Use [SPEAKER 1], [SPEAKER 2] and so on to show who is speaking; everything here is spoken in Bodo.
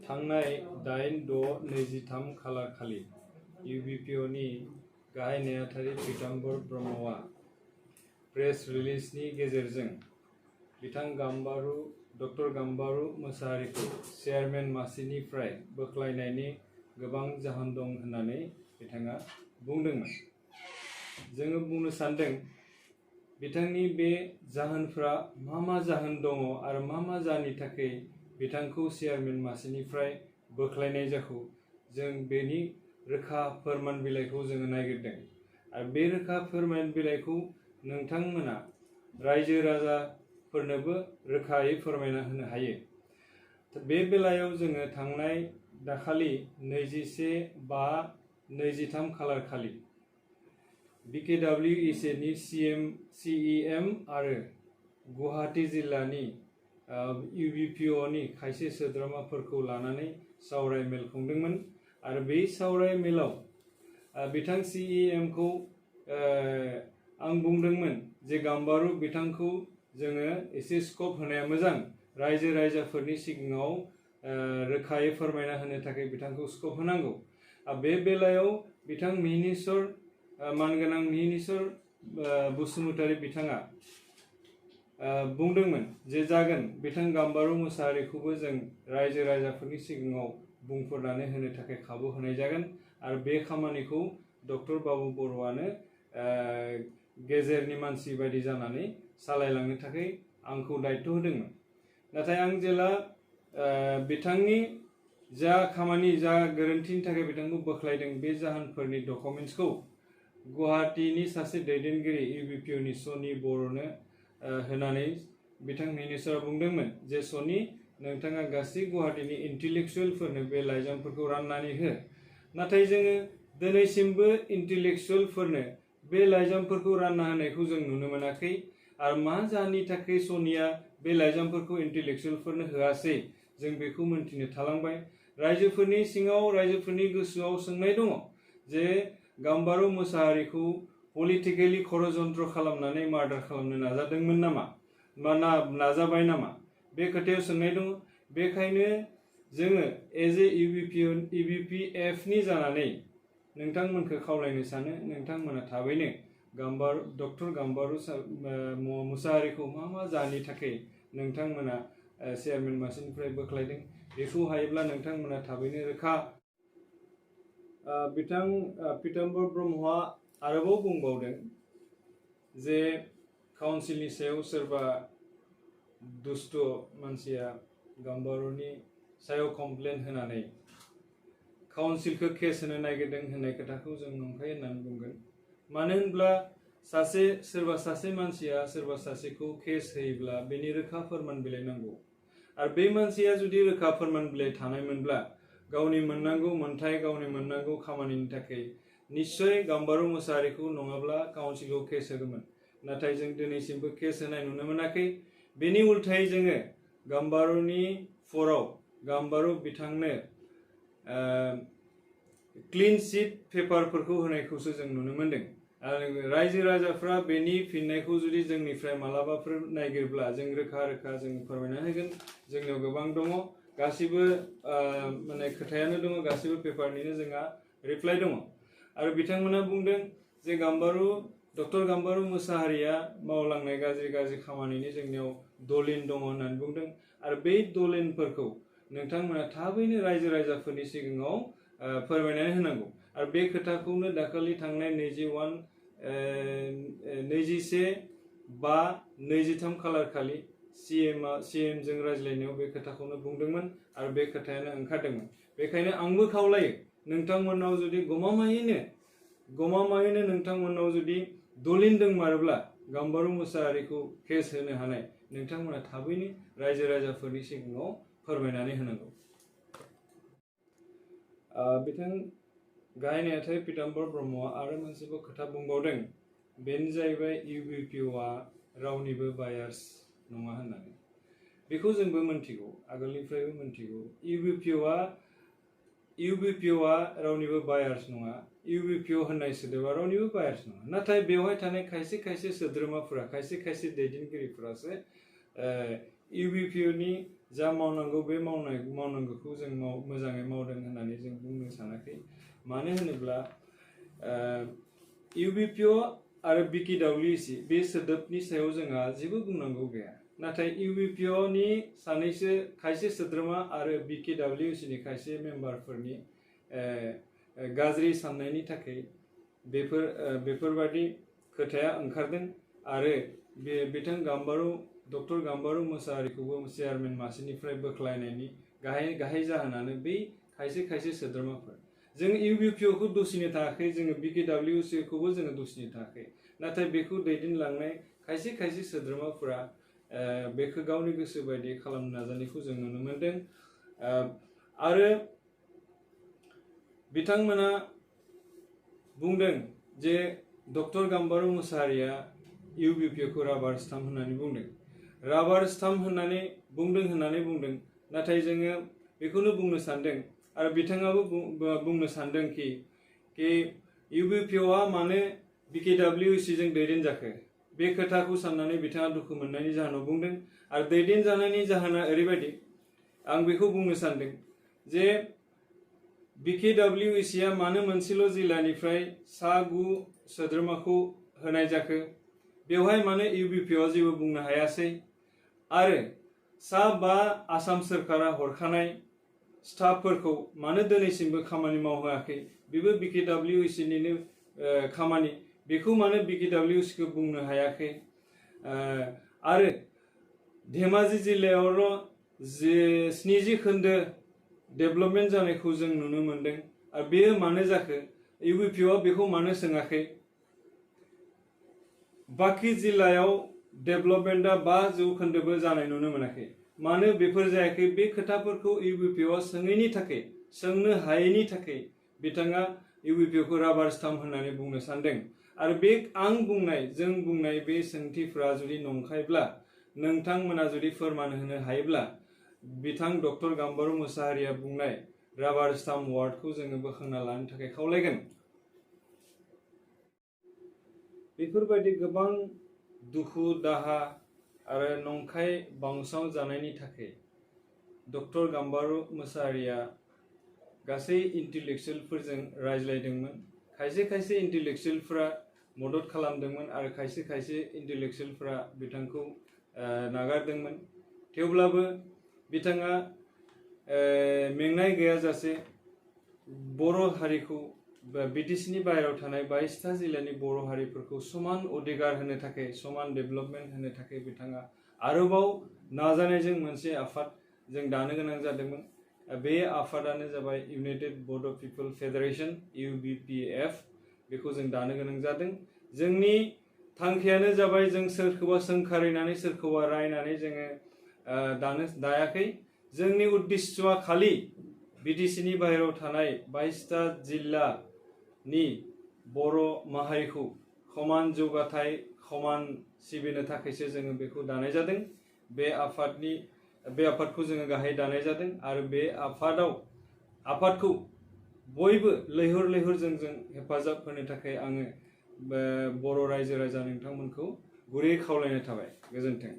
[SPEAKER 1] थांनाय 8/6/23 खालार खालि UBPOनि गाहाय नेहाथारि पीताम्बर ब्रह्मआ प्रेस रिलिजनि गेजेरजों बिथां डक्टर गाम्बारु मोसाहारिखौ चेयारमेन मासिनिफ्राय बोख्लायनायनि गोबां जाहोन दं होननानै बिथाङा बुंदोंमोन। जोङो बुंनो सानदों बिथांनि बे जाहोनफ्रा मा जाहोन दङ आरो मा जाहोननि थाखाय बिथांखौ चेयारमेन मासिनिफ्राय बोख्लायनाय जाखो, जों बेनि रोखा फोरमान बिलाइखौ जोङो नागिरदों आरो बे रोखा फोरमान बिलाइखौ नोंथांमोना रायजो राजाफोरनोबो रोखायै फोरमायना होनो हायो। बे बेलायाव जोङो थांनाय दाखालि 21/5/23 खालार खालि BKWEC नि CEM आरो गुवाहाटी जिल्लानि UBPOनि खायसे सोद्रोमाफोरखौ लानानै सावराय मेल खुंदोंमोन आरो बे सावराय मेलाव बिथां CEM खौ आं बुंदोंमोन जे गाम्बारु बिथांखौ जोङो एसे स्कप होनाया मोजां, रायजो राजाफोरनि सिगाङाव रोखायै फोरमायना होनो थाखाय बिथांखौ स्कप होनांगौ। बे बेलायाव बिथां मानगोनां मिहिनीश्वर बसुमतारी बिथाङा बुंदोंमोन जे जागोन, बिथां गाम्बारु मोसाहारिखौबो जों रायजो राजाफोरनि सिगाङाव बुंफोरनानै होनो थाखाय खाबु होनाय जागोन आरो बे खामानिखौ डक्टर बाबु बर'आनो गेजेरनि मानसि बायदि जानानै सालायलांनो थाखाय आंखौ दायित्व होदोंमोन। नाथाय आं जेला बिथांनि जा खामानि जा गोरोन्थिनि थाखाय बिथांखौ बोख्लायदों बे जाहोनफोरनि डकुमेन्ट्सखौ गुवाहाटीनि सासे दैदेनगिरि UBPOनि सनि बर'नो होनानै बिथां मिनिस्टारा बुंदोंमोन जे सनि, नोंथाङा गासै गुवाहाटीनि इन्टेलेक्सुवेलफोरनो बे लाइजामफोरखौ राननानै हो। नाथाय जोङो दिनैसिमबो इन्टेलेक्सुवेलफोरनो बे लाइजामफोरखौ रानना होनायखौ जों नुनो मोनाखै आरो मा जाहोननि थाखाय सनिया बे लाइजामफोरखौ इन्टेलेक्सुवेलफोरनो होआसै जों बेखौ मोनथिनो थालांबाय। रायजोफोरनि सिङाव रायजोफोरनि गोसोआव सोंनाय दङ जे गाम्बारु मोसाहारिखौ पलिटिकेलि षड़यन्त्र खालामनानै मार्डार खालामनो नाजादोंमोन नामा, नाजाबाय नामा, बे खोथायाव सोंनाय दङ। बेखायनो जोङो एज ए UBPFनि जानानै नोंथांमोनखौ खावलायनो सानो, नोंथांमोना थाबैनो डक्टर गाम्बारु मोसाहारिखौ मा जाहोननि थाखाय नोंथांमोना चेयारमेन मासिनिफ्राय बोख्लायदों बेखौ हायोब्ला नोंथांमोना थाबैनो रोखा। बिथां पीताम्बर ब्रह्मआ आरोबाव बुंबावदों जे काउन्सिलनि सायाव सोरबा दुष्ट मानसिया गाम्बारुनि सायाव कमप्लेन होनानै काउन्सिलखौ केस होनो नागिरदों होननाय खोथाखौ जों नंखाय होननानै बुंगोन। मानो होनब्ला सोरबा सासे मानसिया सोरबा सासेखौ केस होयोब्ला बेनि रोखा फोरमान बिलाइ नांगौ आरो बे मानसिया जुदि रोखा फोरमान बिलाइ थानायमोनब्ला गावनि मोननांगौ मोन्थाय गावनि मोननांगौ खामानिनि थाखाय निश्चय गाम्बारु मोसाहारिखौ नङाब्ला काउन्सिलखौ केस होगौमोन। नाथाय जों दिनैसिमबो केस होनाय नुनो मोनाखै। बेनि उल्थायै जोङो गाम्बारुनि फराव गाम्बारु बिथांनो क्लीन चिट पेपारफोरखौ होनायखौसो जों नुनो मोनदों आरो रायजो राजाफ्रा बेनि फिननायखौ जुदि जोंनिफ्राय मालाबाफोर नागिरब्ला जों रोखा जों फोरमायना होगोन। जोंनियाव गोबां दङ, गासिबो माने खोथायानो दङ, गासिबो पेपारनिनो जोंहा रिप्लाइ दङ आरो बिथांमोना बुंदों जे डक्टर गाम्बारु मोसाहारिया मावलांनाय गाज्रि खामानिनि जोंनियाव दलिल दङ होननानै बुंदों आरो बै दलिलफोरखौ नोंथांमोना थाबैनो रायजो राजाफोरनि सिगाङाव फोरमायनानै होनांगौ आरो बे खोथाखौनो दाखालि थांनाय 21/5/23 खालार खालि CM जों रायज्लायनायाव बे खोथाखौनो बुंदोंमोन आरो बे खोथायानो ओंखारदोंमोन। बेखायनो आंबो खावलायो नोंथांमोननाव जुदि गमामायैनो नोंथांमोननाव जुदि दलिल दंमारोब्ला गाम्बारु मोसाहारिखौ केस होनो हानाय नोंथांमोना थाबैनो रायजो राजाफोरनि सिगाङाव फोरमायनानै होनांगौ। बिथां गाहाय नेहाथारि पीताम्बर ब्रह्मआ आरो मोनसेबो खोथा बुंबावदों, बेनो जाहैबाय UBPOआ रावनिबो बायार्स नङा होननानै। बेखौ जोंबो मोनथिगौ, आगोलनिफ्रायबो मोनथिगौ। UBPOआ रावनिबो बायार्स नङा। UBPO होननाय सोदोबा रावनिबो बायार्स नङा। नाथाय बेवहाय थानाय खायसे सोद्रोमाफोरा खायसे दैदेनगिरिफोरासो UBPOनि जा मावनांगौ बे मावनांगौखौ जों मोजाङै मावदों होननानै जों बुंनो सानाखै। मानो होनोब्ला इउबिपिअ आरो बिकिडब्लिउसि बे सोदोबनि सायाव जोंहा जेबो बुंनांगौ गैया। नाथाय इउबिपिअ नि खायसे सोद्रोमा आरो बिकिडब्लिउसि नि खायसे मेम्बारफोरनि गाज्रि साननायनि थाखाय बेफोरबादि खोथाया ओंखारदों आरो बिथां डक्टर गाम्बारु मोसाहारिखौबो चेयारमेन मासिनिफ्राय बोख्लायनायनि गाहाय जाहोनानो बै खायसे सोद्रोमाफोर। जों इउबिपिअ खौ दुसिनो थाखाय, जोङो बिकिडब्लिउसि खौबो जोङो दुसिनो थाखाय, नाथाय बेखौ दैदेनलांनाय खायसे सोद्रोमाफोरा बेखौ गावनि गोसो बायदि खालामनो नाजानायखौ जों नुनो मोनदों। आरो बिथांमोना बुंदों जे डक्टर गाम्बारु मोसाहारिया इउबिपिअ खौ राबार स्टाम्प होननानै बुंदों। राबार स्टाम्प होननानै बुंदों, नाथाय जोङो बेखौनो बुंनो सानदों आरो बिथाङाबो बुंनो सानदों कि इउबिपिअ मानो बिकिडब्लिउसि जों दैदेनजाखो, बे खोथाखौ साननानै बिथाङा दुखु मोननायनि जाहोनाव बुंदों। आरो दैदेनजानायनि जाहोना ओरैबायदि, आं बेखौ बुंनो सानदों जे बिकिडब्लिउसि आ मानो मोनसेल' जिल्लानिफ्राय सा 9 सोद्रोमाखौ होनाय जाखो, बेवहाय मानो इउबिपिअ जेबो बुंनो हायासै, आरो सा 5 आसाम सोरखारा हरखानाय स्टाफफोरखौ मानो दिनैसिमबो खामानि मावहोआखै, बेबो बिकिडब्लिउसि निनो खामानि, बेखौ मानो बिकिडब्लिउसि खौ बुंनो हायाखै। आरो धेमाजि जिल्लायावल' 70 खोन्दो डेभेलपमेन्ट जानायखौ जों नुनो मोनदों, आरो बेयो मानो जाखो, इउबिपिअ बेखौ मानो सोङाखै। बाखि जिल्लायाव डेभेलपमेन्टआ 5% जानाय नुनो मोनाखै, मानो बेफोर जायाखै। बे खोथाफोरखौ इउबिपिअ सोंनो हायैनि थाखाय बिथाङा इउबिपिअ खौ राबार स्टाम्प होननानै बुंनो सानदों। आरो बे जों बुंनाय बे सोंथिफ्रा जुदि नंखायब्ला, नोंथांमोना जुदि फोरमान होनो हायोब्ला, बिथां डक्टर गाम्बारु मोसाहारिया बुंनाय राबार स्टाम्प वार्डखौ जोङो बोखांना लानो थाखाय खावलायगोन। बेफोरबायदि गोबां दुखु दाहा आरो नंखाय बांसाव जानायनि थाखाय डक्टर गाम्बारु मोसाहारिया गासै इन्टेलेक्सुयेलफोरजों रायज्लायदोंमोन। खायसे इन्टेलेक्सुयेलफोरा मदद खालामदोंमोन आरो खायसे इन्टेलेक्सुयेलफोरा बिथांखौ नागारदोंमोन। थेवब्लाबो बिथाङा मेंनाय गैयाजासे बर' हारिखौ बिटिसिनि बाहेरायाव थानाय 22टा जिल्लानि बर' हारिफोरखौ समान अधिकार होनो थाखाय, समान डेभेलपमेन्ट होनो थाखाय बिथाङा आरोबाव नाजानायजों मोनसे आफाद जों दानो गोनां जादोंमोन। बे आफादानो जाबाय इउनाइटेड बड' पिपल फेडारेशन (UBPF), बेखौ जों दानो गोनां जादों। जोंनि थांखियानो जाबाय जों सोरखौबा सोंखारिनानै सोरखौबा रायनानै जोङो दायाखै। जोंनि उद्देश्यआ खालि बिटिसिनि बाहेरायाव थानाय 22टा जिल्लानि बर' माहारिखौ समान जौगाथाय, समान सिबिनो थाखायसो जोङो बेखौ दानाय जादों। बे आफादखौ जोङो गाहाय दानाय जादों आरो बे आफादखौ बयबो लैहोर जों हेफाजाब होनो थाखाय आङो बर' रायजो राजा नोंथांमोनखौ गुरै खावलायनाय थाबाय। गोजोन्थों।